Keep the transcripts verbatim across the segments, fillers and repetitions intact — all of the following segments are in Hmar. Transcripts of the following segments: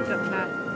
Chak na.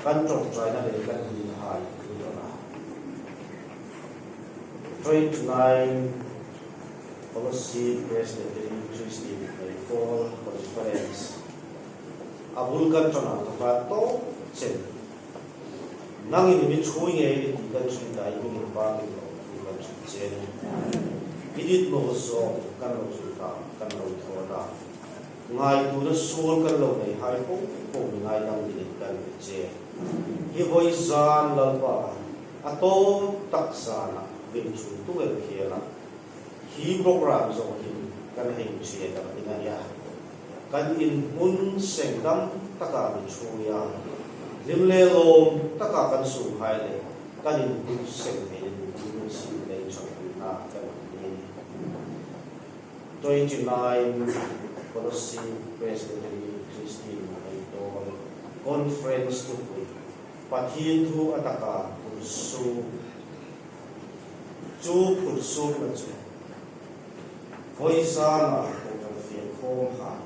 Kan ṭawngṭaina le kan hming hai kan ṭawngṭaina. Twenty-nine Fellowship Presbyterian Christian Hmeipawl Conference a bul kan ṭawngṭaina tawk chen. Nangin mi ṭhuoi ngei i ti kan ṭhuoi ta, i hmingin pakin lo thu kan ṭhuoi che. I dit naw zawng kan lo ṭhuoi ta, kan lo thaw ta. Ngaituona suol kan lo nei hai po po mi ngaidam dingin kan ti che. Hi vawizan Lalpa a tawp tak zana min ṭhuoi tu el khela hi program zawng hin kan hei ṭhuoi ta ding a nia. Kan inhmun seng dam taka mi ṭhuoi a, hlim le lawm taka kan sum hai le kan inhmun seng thei dingin min siem lei chang na kan ni. Twenty-nine Fellowship Presbyterian Christian Hmeipawl Conference thupui, Pathien thu a taka phun suok. Chu phun suokna chu vawizana program fe khawm hai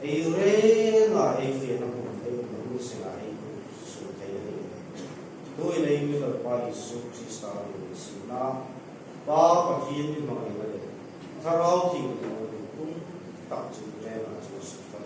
ei renga ei fena hmun, ei hmun senga ei phun suok thei a nih. Tuhin ei mi Lalpa Isu Krista min siem na, Pa Pathien mi hmangna le Thlarau Thienghlim kum tak chu renga chu sukfal